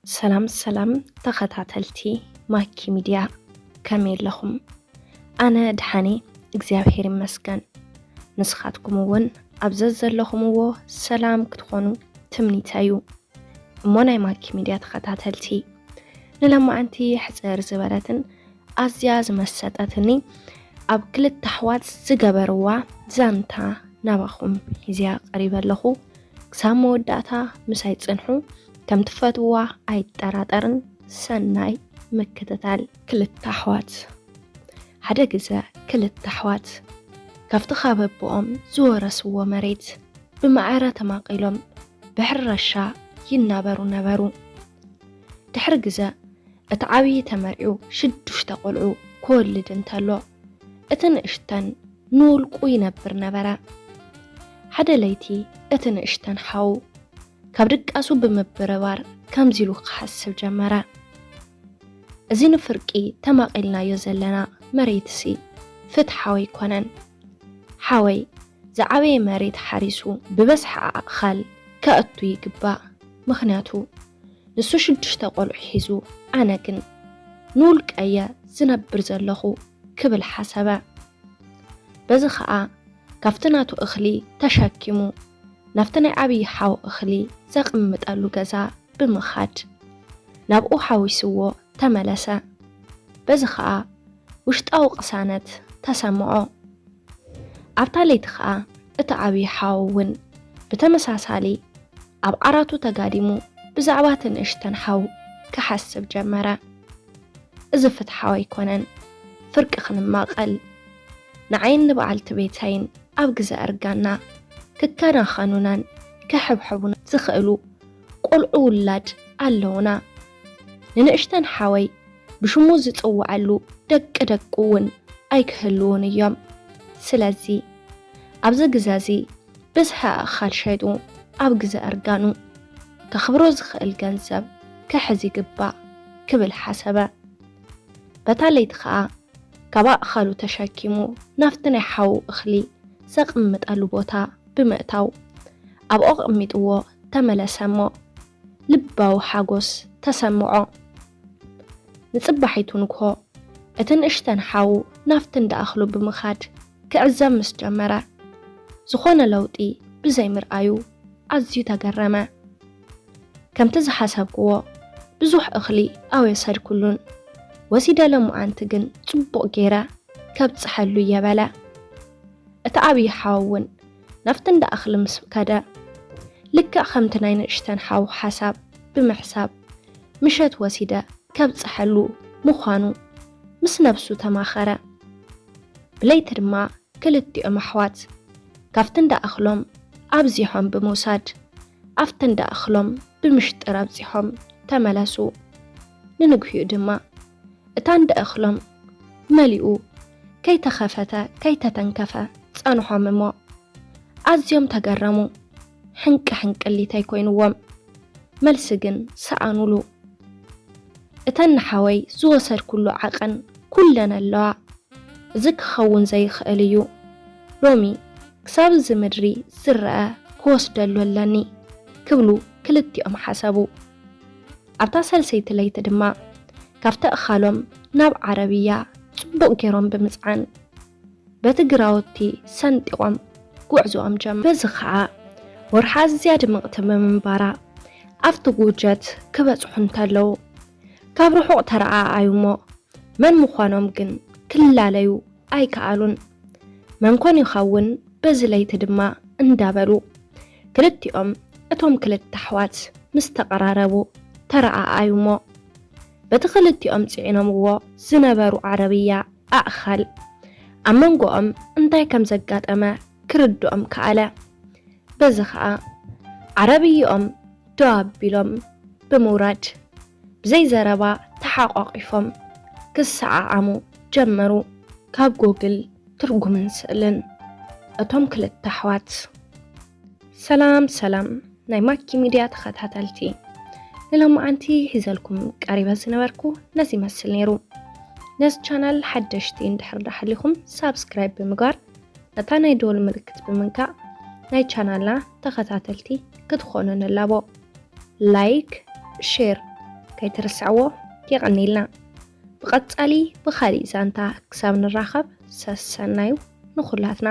ሰላም ሰላም ተኸታተልቲ ማኪ ሚድያ፣ ከመይ ኣለኹም? ኣነ ደሓን እየ፣ እግዚኣብሔር ይመስገን። ንስኻትኩም እውን ኣብ ዘዘለኹምዎ ሰላም ክትኾኑ ትምኒተይ እዩ። እሞ ናይ ማኪ ሚድያ ተኸታተልቲ፣ ንለማዓንቲ ሕጽር ዝበለትን ኣዝያ ዝመሰጠትኒ ኣብ ክልተ ኣሕዋት ዝገበርዋ ዛንታ ናባኹም ሒዝያ ቀሪበ ኣለኹ። ክሳብ መወዳእታ ምሳይ ጽንሑ፣ ከም ትፈትውዋ ኣይጠራጠርን። ሰናይ ምክትታል። ክልተ ኣሕዋት። ሓደ ግዘ ክልተ ኣሕዋት ካብቲ ካብ ኣቦኦም ዝወረስዎ መሬት ብማዕረ ተማቒሎም ብሕረሻ ይናበሩ ነበሩ። ድሕሪ ግዘ እቲ ዓብዪ ተመርዕዩ ሽዱሽተ ቆልዑ ክወልድ እንተሎ፣ እቲ ንእሽተን ንውልቁ ይነብር ነበረ። ሓደ ለይቲ እቲ ንእሽተን ሓው ካብ ድቃሱ ብምብርባር ከምዚ ኢሉ ክሓስብ ጀመረ። እዚ ንፍርቂ ተማቒልናዮ ዘለና መሬትሲ ፍትሓዊ ኣይኮነን። ሓወይ ዝዓበየ መሬት ሓሪሱ ብበዝሒ ኣእኻል ከእቱ ይግባእ። ምኽንያቱ ንሱ ሽዱሽተ ቆልዑ ሒዙ፣ ኣነ ግን ንውልቀየ ዝነብር ዘለኹ ክብል ሓሰበ። በዚ ኸኣ ካብቲ ናቱ እኽሊ ተሸኪሙ ናብቲ ናይ ዓብዪ ሓው እኽሊ ዘቕምጠሉ ገዛ ብምኻድ ናብኡ ሓዊስዎ ተመለሰ። በዚ ኸኣ ውሽጣዊ ቅሳነት ተሰምዖ። ኣብታ ለይቲ ኸኣ እቲ ዓብዪ ሓው እውን ብተመሳሳሊ ኣብ ዓራቱ ተጋዲሙ ብዛዕባ እቲ ንእሽተን ሓው ክሓስብ ጀመረ። እዚ ፍትሓዊ ኣይኮነን፣ ፍርቂ ክንማቐል። ንዓይን ንበዓልቲ ቤተይን ኣብ ግዘ እርጋና ክከናኸኑናን ክሕብሕቡና ዝኽእሉ ቆልዑ ውላድ ኣለውና። ንንእሽተን ሓወይ ብሽሙ ዝጽውዓሉ ደቂ ደቁ እውን ኣይክህልውን እዮም። ስለዚ ኣብዚ ግዘ እዚ ብዝሒ ኣእኻል ሸይጡ ኣብ ግዘ እርጋኑ ከኽብሮ ዝኽእል ገንዘብ ክሕዝ ይግባእ ክብል ሓሰበ። በታ ለይቲ ኸኣ ካብ ኣእኻሉ ተሸኪሙ ናብቲ ናይ ሓዉ እኽሊ ዘቕምጠሉ ቦታ ብምእታው ኣብኡ ኣቐሚጥዎ ተመለሰ እሞ ልባዊ ሓጎስ ተሰምዖ። ንጽባሒቱ ንግሆ እቲ ንእሽተን ሓዉ ናብቲ እንዳ እኽሉ ብምኻድ ክዕዘብ ምስ ጀመረ፣ ዝኾነ ለውጢ ብዘይምርኣዩ ኣዝዩ ተገረመ። ከምቲ ዝሓሰብክዎ ብዙሕ እኽሊ ኣወሰድኩሉን፣ ወሲደ ለሙዓንቲ ግን ጽቡቕ ገይረ ከብጽሐሉ እየ በለ። እቲ ዓብዪ ሓው እውን ናብቲ እንዳ እኽሊ ምስ ከደ፣ ልክዕ ከምቲ ናይ ንእሽተን ሓው ሓሳብ ብምሕሳብ ምሸት ወሲደ ከብጽሐሉ ምዃኑ ምስ ነብሱ ተማኸረ። ብለይቲ ድማ ክልቲኦም ኣሕዋት ካብቲ እንዳ እኽሎም ኣብዚሖም ብምውሳድ ኣብቲ እንዳ እኽሎም ብምሽጥር ኣብጺሖም ተመለሱ። ንንግህኡ ድማ እታ እንዳ እኽሎም መሊኡ ከይተኸፈተ ከይተተንከፈ ጸንሖም እሞ ኣዝዮም ተገረሙ። ሕንቂ ሕንቅሊት ኣይኮይንዎም፣ መልሲ ግን ሰኣኑሉ። እተን ንሓወይ ዝወሰድኩሉ ዓቐን ኩለን ኣለዋ። እዚ ክኸውን ዘይኽእል እዩ። ሎሚ ክሳብ እዚ ምድሪ ዝረኣ ክወስደሉ ኣለኒ ክብሉ ክልቲኦም ሓሰቡ። ኣብታ ሳልሰይቲ ለይቲ ድማ ካብቲ እኻሎም ናብ ዓረብያ ጽቡቕ ገይሮም ብምጽዓን በቲ ግራውቲ ሰንጢቖም ጉዕዞኦም ጀመሩ። በዚ ኸኣ ወርሒ ኣዝያ ድምቕቲ ብምንባራ ኣብቲ ጉጀት ክበጽሑ እንተለዉ ካብ ርሑቕ ተረኣኣዩ እሞ መን ምዃኖም ግን ክላለዩ ኣይከኣሉን። መን ኮን ይኸውን በዚ ለይቲ ድማ እንዳበሉ ክልቲኦም እቶም ክልተ ኣሕዋት ምስ ተቐራረቡ ተረኣኣዩ እሞ በቲ ክልቲኦም ጽዒኖምዎ ዝነበሩ ዓረብያ ኣእኻል ኣብ መንጎኦም እንታይ ከም ዘጋጠመ ክርድኦም ከኣለ። በዚ ኸኣ ዓረብይኦም ደው ኣቢሎም ብምውራድ ብዘይ ዘረባ ተሓቋቒፎም ክሰዓዓሙ ጀመሩ። ካብ ጎግል ትርጉምን ስእልን እቶም ክልተ ኣሕዋት። ሰላም ሰላም ናይ ማኪ ሚድያ ተኸታተልቲ፣ ንሎማዓንቲ ሒዘልኩም ቀሪበ ዝነበርኩ ነዚ ይመስል ነይሩ። ነዚ ቻናል ሓደሽቲ እንድሕር ዳሓሊኹም ሳብስክራይብ ብምግባር ነታ ናይ ደወል ምልክት ብምንካእ ናይ ቻናልና ተኸታተልቲ ክትኾኑ ንላቦ። ላይክ፣ ሼር፣ ኣይትርስዕዎ። የቐኒልና። ብቐጻሊ ብኻሊእ ዛንታ ክሳብ ንራኸብ ሰሰናዩ ንኹላትና።